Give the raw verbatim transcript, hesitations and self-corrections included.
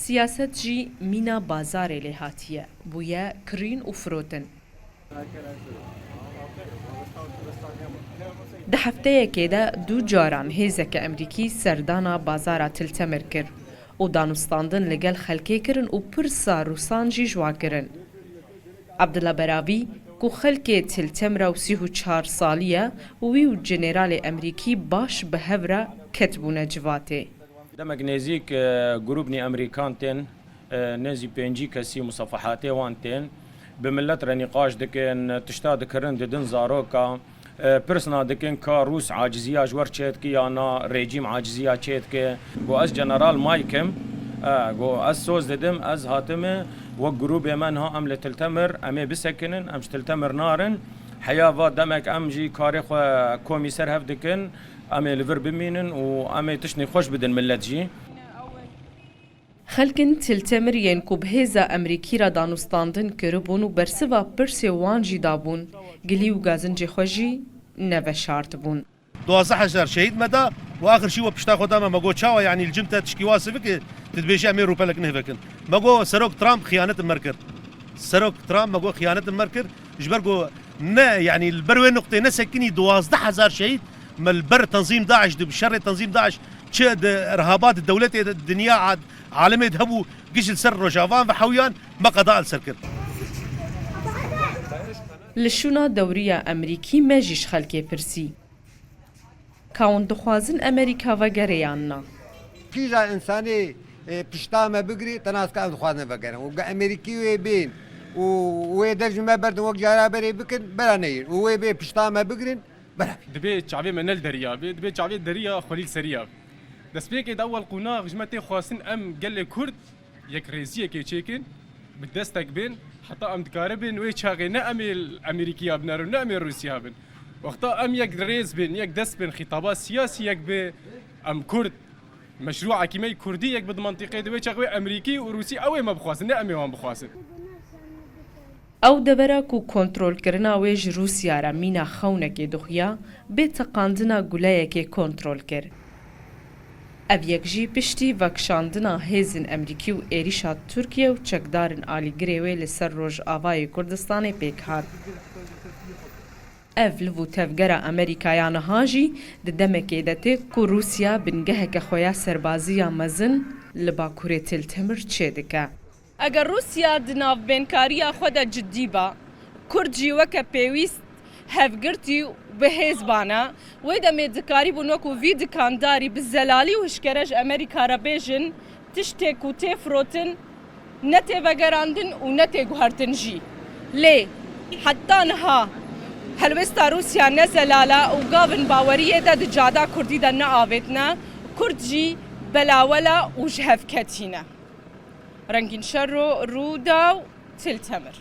Siyaset jî mîna bazarê lê hatiye, bûye kirîn û firotin. Di hefteyekê de du caran hêzeke Emerîkî serdana bazara Til Temir kir û danûstandin li gel xelkê kirin û pirsa Rûsan jî ji wan kirin. Abdullah Beravî, ku xelkê Til Temir a û sî û çar salî ye, wî û jeneralê Emerîkî baş bi hev re ketibûne civatê. Demek nêzîk, e, grûbnî Emerîkan tên, e, nêzî pêncî kesî musafahatê wan tên. Bi milet re nîqaş dikin, tişta dikirin didin zaroka. E, pirsna dikin ka Rûs aciziya ji wer çêdiki ya na rejîm aciziya çêdike. Got, ez General Mike im. E, got, ez soz didim, ez hatime wek grûbê me niha em li Til Temir, em ê bisekinin, em ji Til Temir narin. Heya va demek em jî karê xwe komî ser hev dikin, em ê li vir bimînin û em ê tiştên xweş bidin milet jî. Xelkên Til Temir yên ku bi hêza Emerîkî re danûstandin kiribûn û bersiva pirsê wan jî dabûn, gilî û gazincê xwe jî neveşartibûn. Duwazdeh hezar şehîd me da û axir jî we pişta xwe da me. Me got, çawa, yanî li cim te tişkî wa sivik e, tu dibêjî em ê rûpelek nihêvekin. Me got, Serok Trump xiyanet li me kir. Serok Trump me got xiyanet li me kir. Ji ber ku ne, yanî li ber wê nuqtê nesekinî duwazdeh hezar şehîd me li ber tenzîm DAIŞ di, bi şerê tenzîm DAIŞ çi di irhaba di dewletê de, dinya ad-, alemê de hebû, giş li ser Rojavan ve hewyan me qeda li ser kir. Li şûna dewriya Emerîkî me jî ji xelkê pirsî. Ka hûn dixwazin Emerîka vegere yan na? Kîja însanê, e, pişta me bigirî, te nas ka em dixwazin vegerin. Û ge Emerîkî wê bên û wê dev ji me berdin, wek cara berê bikin, bera neyên. Û wê bê pişta me bigirin, bera bê. Dibê çavê me ne li deriya bê, dibê çavê deriya xwelî li seriya bê. Destpêkê de ewel qonax ji me tê xwestin em gelê Kurd yekrêziyekê çêkin, bi destek bên, heta em dikaribin wê çaxê ne em ê Emerîkiya binerin, ne em ê Rûsya bin. Wexta em yek rêz bin, yek dest bin, xîtaba siyasî yek bi, em Kurd, meşrûekî me yê Kurdî yek bi di mentiqê de, wê çax wê Emerîkî û Rûsî ew ê me bixwazin, ne em ê wan bixwazin. Ew devera ku kontrolkirina wê ji Rûsya re mîna xewnekê dixuya, bê teqandina guleyekê kontrol kir. Ev yek jî piştî vekişandina hêzên Emerîkî û êrîşa Tirkiye û çekdarên alîgirê wê li ser Rojavayê Kurdistanê pêk hat. Ev liv û tevgera Amerîkaya niha jî di demekê de tê ku Rûsya bingeheke xwe ya serbazî ya mezin li bakurê Til Temir çêdike. Eger Rûsya di navbênkariya xwe de cidî ba, Kurd jî weke pêwîst hevgirtî û bi hêz bana, wê demê dikarîbûn wekû vî dikandarî bi zelalî û hişkere ji Amerîka re bêjin, tiştê ku tê firotin, ne tê vegerandin û ne tê guhertin jî. Lê heta niha helwêsta Rûsya ne zelal e û gavin baweriyê de di cada Kurdî de neavêtine, Kurd jî belawel e û ji hev ketî ne. Rengîn Şero, Rûdaw, Til Temir.